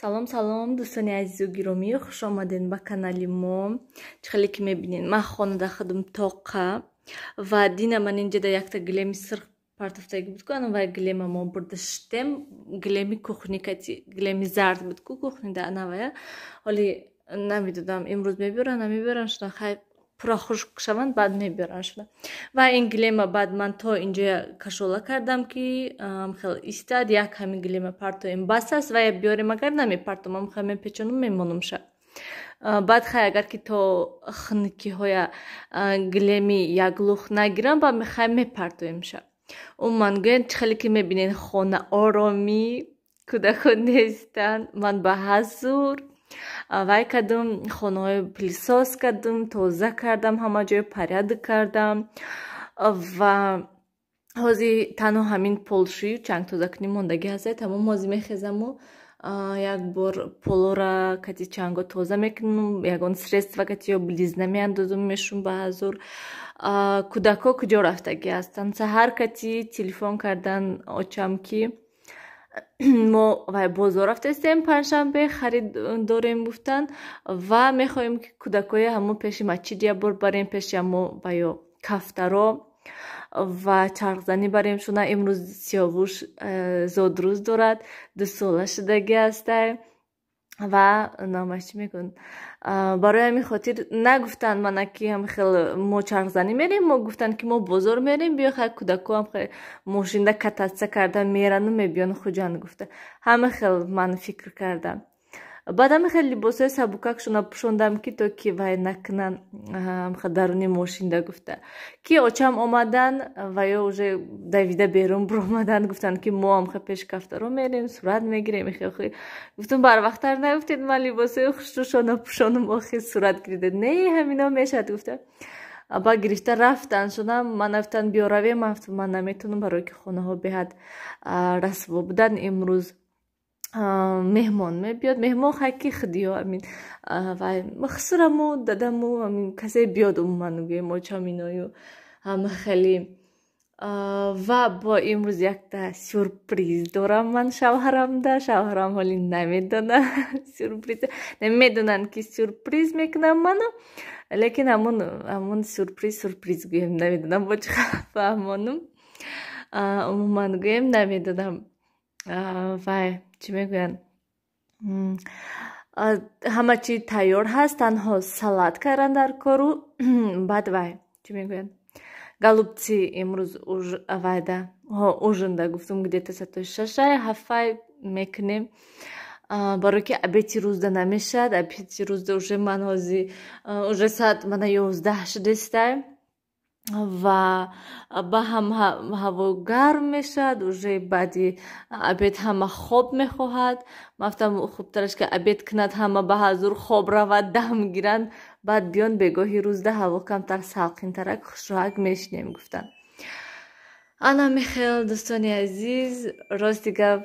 Салом, салом, дӯстони азизу гиромӣ, хуш омадед ба канали мо. Чӣ хеле ки мебинед, ман хонада худам тоқа ва дина ман инҷода якта гилеми сирх партофтаги буд ку, ана вай гилема мо бурда шиштем, гилеми кухни кати, гилеми зард буд ку кухнида, ана вая. Ҳоли намедонам, имрӯз мебиёран, намебиёран шуда, хай, пурра хушк шаванд, баъд мебиёран шуда. Ва ин гилема баъд ман то инҷоя кашола кардам, ки хел истад. Як ҳамин гилема партоем, бас аст. Вая биёрем, агар намепартом, хел мепечонум, мемонумша. Баъд хай, агар ки то хунукиҳоя гилеми яклух нагирам, ба хай мепартоемша. Умуман гӯем, чӣ хеле ки мебинед, хона оромӣ, кӯдакон нестанд, ман ба ҳазур вай кардум, хонаҳои пылесос кардум, тоза кардам, ҳама ҷоя порядок кардам ва ҳозир танҳо ҳамин полшӯю чангтозакунӣ мондагӣ ҳаста. Тамом, ҳозир мехезаму як бор полора кати чанго тоза мекунам, ягон средства кати ё Белизна меандозум, мешум ба ҳазур. Кӯдакҳо куҷо рафтагӣ ҳастанд? Саҳар кати телефон кардан очам, ки мо вай бозор рафтаистем, панҷшанбе харид дорем гуфтанд ва мехоҳем, ки кӯдакҳои ҳамон пеши масҷид як бор барем, пеши ҳамо ва ё кафтаро ва чархзанӣ барем шуна. Имрӯз Сиёвуш зодрӯз дорад, 2 сола шудагӣ ҳастай ва номаш чӣ мекун. Барои ҳамин хотир нагуфтанд мана, ки хел мо чархзанӣ мерем, мо гуфтанд, ки мо бозор мерем, биё, хай, кӯдакҳо ҳам мошинда кататься карда мерану мебиён Хуҷанд гуфта. Ҳама хел ман фикр кардам. Баъд ҳама хел либосҳои сабукакшона пӯшондам, ки то ки вай накунанд даруни мошинда гуфта. Ки очам омадан ва ё уже давида берун биромаданд, гуфтанд, ки мо ҳам пеш кафтаро мерем, сурат мегирем. Гуфтум, барвақттар нагуфтед, ман либосҳои хушрӯшона пӯшонум, охир сурат гиридед. Не, ҳамино мешавад гуфта. Ба гирифта рафтан шудам. Ман гуфтанд, биё равем, ман гуфтам, ман наметавонам, барое ки хонаҳо беҳад расво будан. Имрӯз меҳмон мебиёд, меҳмон хай ки худиё амин вай хусураму дадаму амин касе биёд, умуман гӯем, очаминою ҳама хеле. Ва бо имрӯз якта сюрприз дорам ман шавҳарамда. Шавҳарам ҳоли намедона сюрприз, медонанд, ки сюрприз мекунам ману, лекин ҳамон сюрприз, сюрприз гӯем, намедонам бо чӣ фаҳмонум. Умуман гӯем, намедонам, вай чӣ мегӯянд, ҳама чи тайёр ҳаст, танҳо салат кардан дар кору. Баъд вай чӣ мегӯянд, голубцы имрӯз вайда ужинда гуфтум, где-то саатои 6-ай, 7-ай мекунем, барое ки обеди рӯзда намешавад. Обеди рӯзда уже ман ҳозир уже саат мана 11 шудестай ва ба ҳам ҳаво гарм мешавад, уже баъди обед ҳама хоб мехоҳад. Ман гуфтам, хубтараш ки обед кунад ҳама, ба ҳазур хоб равад, дам гиранд, баъд биён, бегоҳи рӯзда ҳаво камтар салқинтарак, хушроҳак мешинем гуфтанд. Ана михел, дӯстони азиз, рости гап,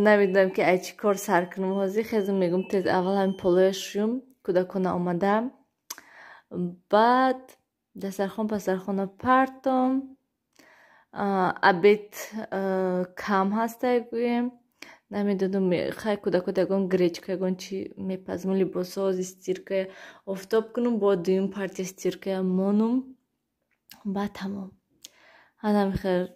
намедонам, ки ай чӣ кор сар кунам. Ҳозир хезм, мегӯм, тез аввал ҳамин полоя шӯюм, кӯдакона омада, баъд дастархон пастархона партом. Обед кам ҳастай гӯем, намедонам, хай, кӯдакот ягон гречка, ягон чи мепазм. Либосҳо ҳози стиркая офтоб кунум, бо дуюм партия стиркая монум, баъд тамом. Ана михел,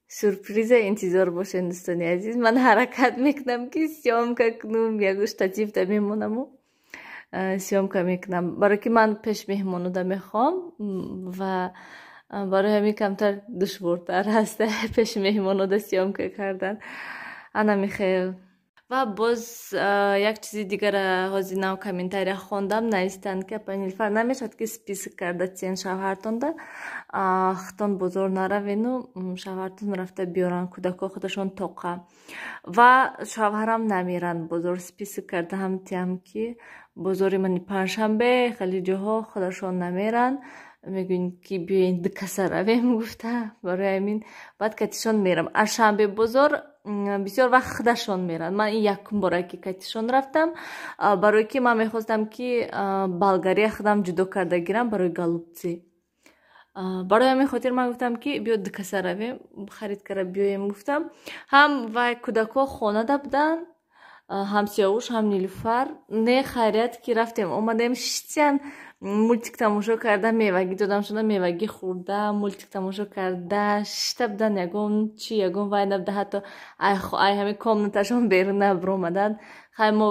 сюрприза интизор бошед, дӯстони азиз. Ман ҳаракат мекунам, ки съёмка кунум, ягон штативда мемонаму съёмка мекунам, барое ки ман пеш меҳмонода мехоҳам ва барои ҳамин камтар душвортар ҳаст пеши меҳмонода съёмка кардан. Ана михел. Ва боз як чизи дигара ҳозир нав комментария хондам, навистанд, ки апа Нилфар, намешавад, ки список карда тиен шавҳартонда, худтон бозор наравену шавҳартон рафта биёранд, кӯдакҳо худашон тоқа ва шавҳарам намеранд бозор. Список карда ҳам тиям, ки бозори мани панҷшанбе хеле ҷоҳо худашон намеранд, мегӯем, ки биёен ду каса равем гуфта. Барои ҳамин баъд катишон мерам. Аз шанбе бозор бисёр вақт худашон меранд. Ман ин якум бора ки катишон рафтам, барое ки ман мехостам, ки болгария худам ҷудо карда гирам барои голубцы. Барои ҳамин хотир ман гуфтам, ки биё ду каса равем, харид карда биёем гуфтам. Ҳам вай кӯдакҳо хонада буданд. Ҳам Сиёвуш, ҳам Нилуфар. Не, хайрият ки рафтем, омадем, шитян, мультик тамошо карда, мевагӣ додам шуда, мевагӣ хӯрда, мультик тамошо карда шишта будан. Ягон чи, ягон вай набуда, ҳатто ай ҳами комнаташон берун набиромаданд. Хай, мо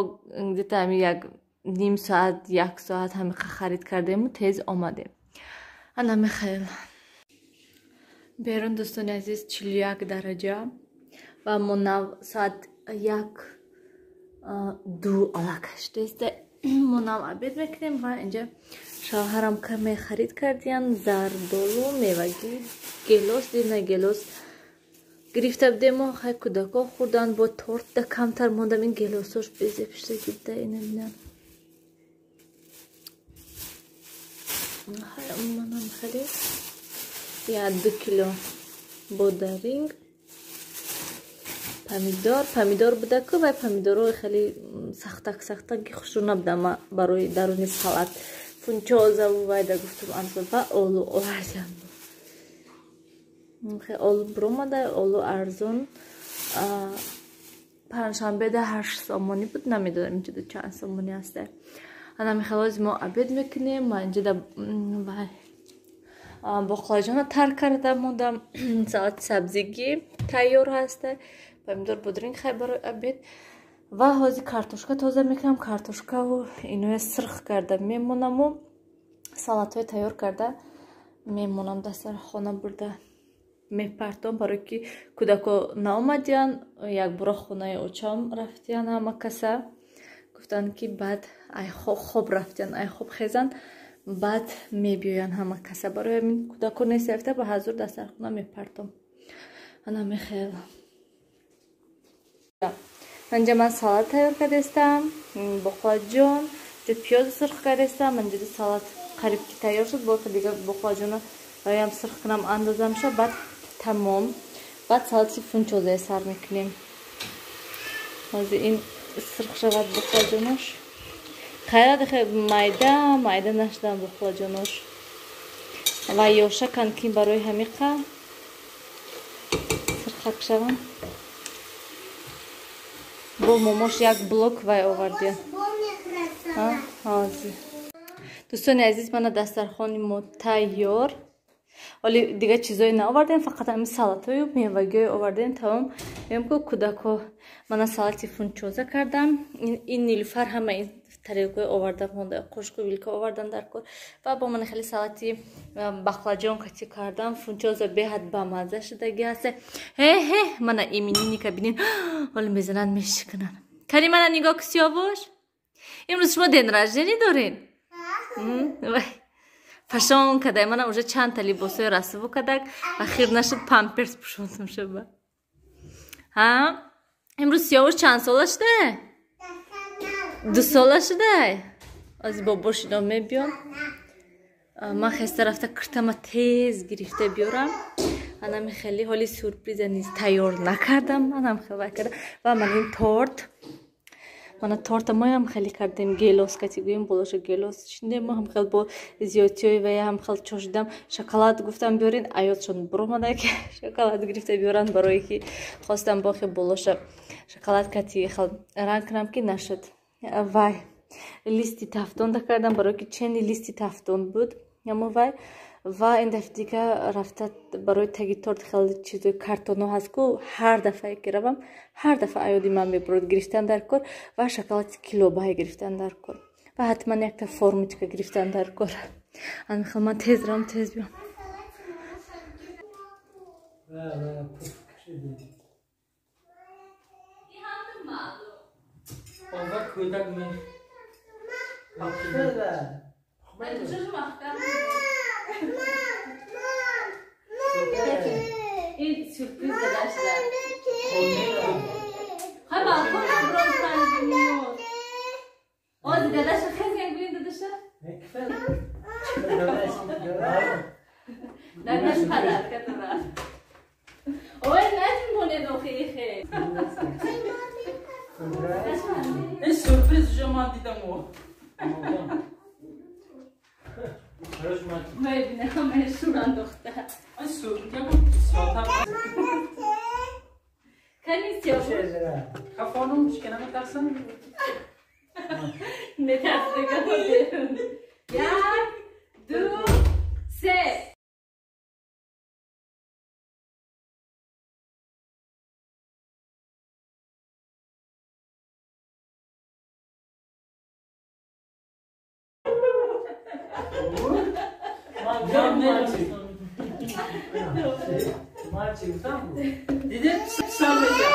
где-то ҳами як ним соат, як соат ҳамиқа харид кардему тез омадем. Ана михаил. Берун, дӯстони азиз, 41 дараҷа ва мо нав соат 1:02 аллакай шудааст. Мо нав обед мекунем ва инҷа шавҳарам каме харид кардиян: зардолу, мевагӣ, гелос. Дина гелос гирифта будему, хай, кӯдако хӯрданд, бо торт да камтар мондам. Ин гелосош безеб шуда гибда, ина бинам. Манам хеле я 2 кило бодаринг, помидор. Помидор будаку, вай помидорҳои хеле сахтак сахтаки хушрӯ набуда. Ма барои даруни салат фунчозаву вайда гуфтум арзон ва олу овардям. Олу биромада, олу арзон. Панҷшанбеда 8 сомонӣ буд, намедонам инҷода чанд сомонӣ ҳаста. Ана михелози мо обед мекунем. Ма инҷода вай боқлаҷона тар карда мондам, салати сабзигӣ тайёр ҳаста, помидор, бодринг, хай, барои обед. Ва ҳозир картошка тоза мекунам, картошкаву иноя сирх карда мемонаму салатҳои тайёр карда мемонам, дастархона бурда мепартом, барое ки кӯдако наомадиян, якбора хонаи очам рафтиян. Ҳама каса гуфтанд, ки баъд ай хоб рафтиян, ай хоб хезанд, баъд мебиёянд ҳама каса. Барои ҳамин кӯдако нест, рафта ба ҳазур дастархона мепартом. Ана мехел. Инҷа ман салат тайёр кардастам, боқлаҷон, пиёз сирх кардастам. Инҷа салат қариб ки тайёр шуд, бо дига боқлаҷона ям сирх кунам, андозамша, баъд тамом. Баъд салати фунчозая сар мекунем. Ҳозир ин сирх шавад боқлаҷонош. Хайрат, майда майда нашудан боқлаҷонош ва ёшаканд, ки барои ҳамиқа сирхак шаванд. Бо момош як блок вай овардия. Ҳозир, дӯстони азиз, мана дастархони мо тайёр. Оли дига чизое наовардем, фақат ҳамин салатҳою мевагиҳое овардем, тамом. Мегӯям ку, кӯдако, мана салати фунчоза кардам. Ин Нилуфар ҳама ин тарелкаҳои оварда монда, қошуқу вилка овардан дар кор. Ва бо мана хеле салати бақлаҷон кати кардам. Фунчоза беҳад бамазза шудаги ҳаста. Ҳе ҳе, мана именинника бинин, ҳоли мезананд, мешикананд. Кани, мана нигоҳ ку, Сиёвуш, имрӯз шумо день рождения дорен. Фашон кадай, мана уже чандта либосҳои расву кадак ва хир нашуд, памперс пӯшондам шуба. Ҳа, имрӯз Сиёвуш чанд сола шуда? 2 сола шудай. Ози бобош ино мебиён, ман хеста рафта киртама тез гирифта биёрам. Анами хеле ҳоли сюрприза низ тайёр накардам, манам хеле кардам. Ва ман ин торт, мана торта моям хеле кардем, гелос кати гӯем, болоша гелос чиндем. Мо ҳам хел бо зиёдтиҳои вая ҳам хел чошидам. Шоколад гуфтам биёрин, аёдшон биромада, ки шоколад гирифта биёранд, барое ки хостам бохе болоша шоколад кати хел ранг кунам, ки нашуд. Вай листи тафтонда кардам, барое ки чени листи тафтон буд амо вай. Ва ин дафъа дига рафта барои таги торт хеле чизои картоно ҳаст ку, ҳар дафъае ки равам, ҳар дафъа аёди ман мебурад. Гирифтан дар кор ва шоколади килобаҳе гирифтан дар кор ва ҳатман якта формочка гирифтан дар кор. Ан ман тез равам, тез биём. Ова кӯдак ме. Ин сюрприз дадашда. Хай, балкон бром 5 минут. Ози дадаша хез як бин дадаша. Дадаш подарка дора. Ой, наҷмонед охи хе. Ин сюрприз уже ман дидам о. Мебинам, шур андохта. Ин сюрприз соата. Кани Сиёвуш? Кафонум шикана метарсам? Метарсига. Як, ду, се. دیده سر میشه.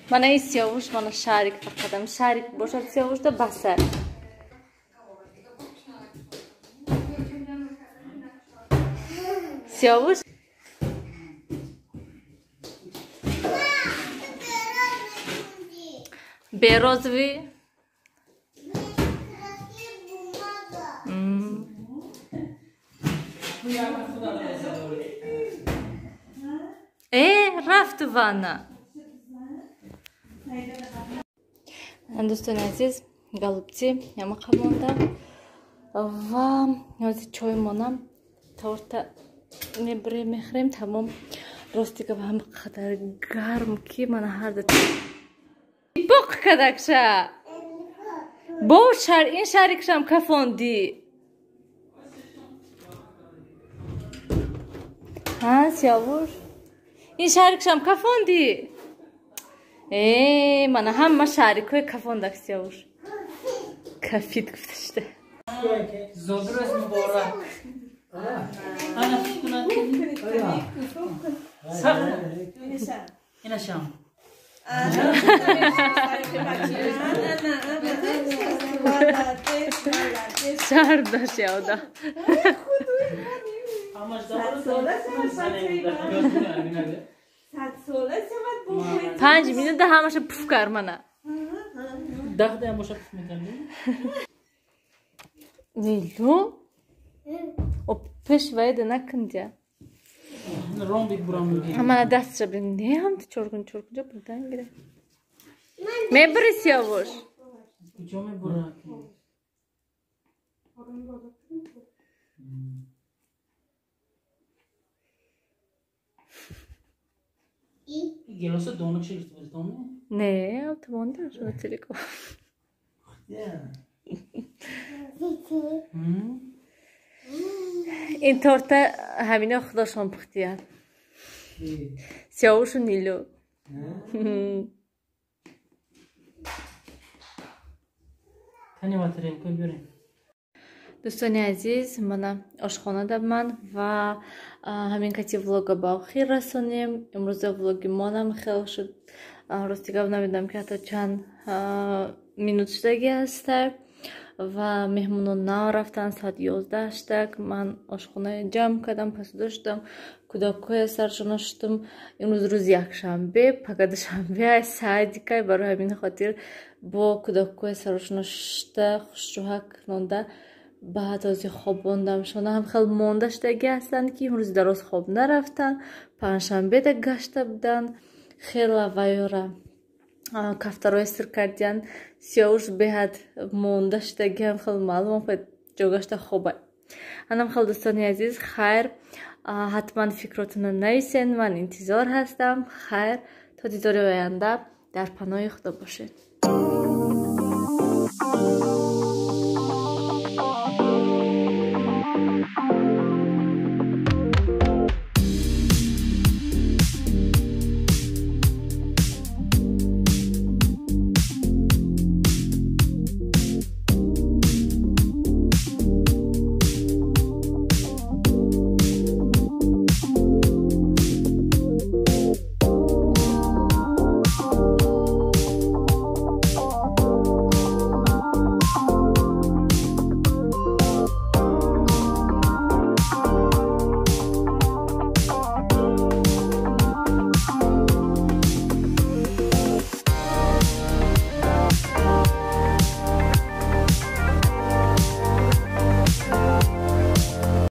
Мана ин Сиёвуш, мана шарик фақатам. Шарик бошад Сиёвушда баса. Сиёвуш? Берозовый. Рафту ванна. Дӯстони азиз, голубцы ямақа монда ва ҳозир чой монам, торта мебирем, мехӯрем, тамом. Рости гап, ҳама қадар гарм ки мана ҳарда боқ кадакша. Бо ин шарикшам кафондӣ. Ҳа, Сиёвуш? Ин шарикшам кафондӣ? Мана ҳама шарикҳои кафондак Сиёвуш. Кафид гуфта шуда. Зодрӯз муборак. Ана инашам. Шар дошт явда. Панҷ минута ҳамаша пуф кар мана. Даҳдаям боша пуф мекардӣ? Нилу? О, пеш вайда накундя. Ромбик бурам мегӣ. Мана дастша бин, не ҳамта чоркун чоркунҷа бурдан гире. Мебури Сиёвуш? Куҷо мебура? Гелоса донак шигифта буд, томе? Не, автомонда шуда целиком. Ин торта ҳамино худошон пухтиянд. Сиёвушу Нилу. Кани ватарелка биёрем. Дӯстони азиз, мана ошхонада ман ва ҳамин кати влога ба охир расонем. Имрӯза влоги монам хел шуд. Рости гап намедонам ки ҳатто чанд минут шудаги ҳаста ва меҳмонон нав рафтанд, соат 11 штак. Ман ошхонаи ҷамъ кардам, пасуда шудам, кӯдакҳоя саршона шудам. Имрӯз рӯзи якшанбе, пага душанбе садикай, барои ҳамин хотир бо кӯдакҳоя саршона шуда хушрӯҳак нонда баъд ози хоб мондам. Шона ҳам хел монда шудаги ҳастанд ки имрӯзи дароз хоб нарафтанд, панҷшанбеда гашта буданд, хела вайёра кафтароя сир кардиянд. Сиёвуш беҳад монда шудаги ҳам хел маълум ҷогашта хоба. Анам хел дӯстони азиз, хайр, ҳатман фикротонро нависен, ман интизор ҳастам. Хайр, то дидори оянда дар паноҳи Худо бошед.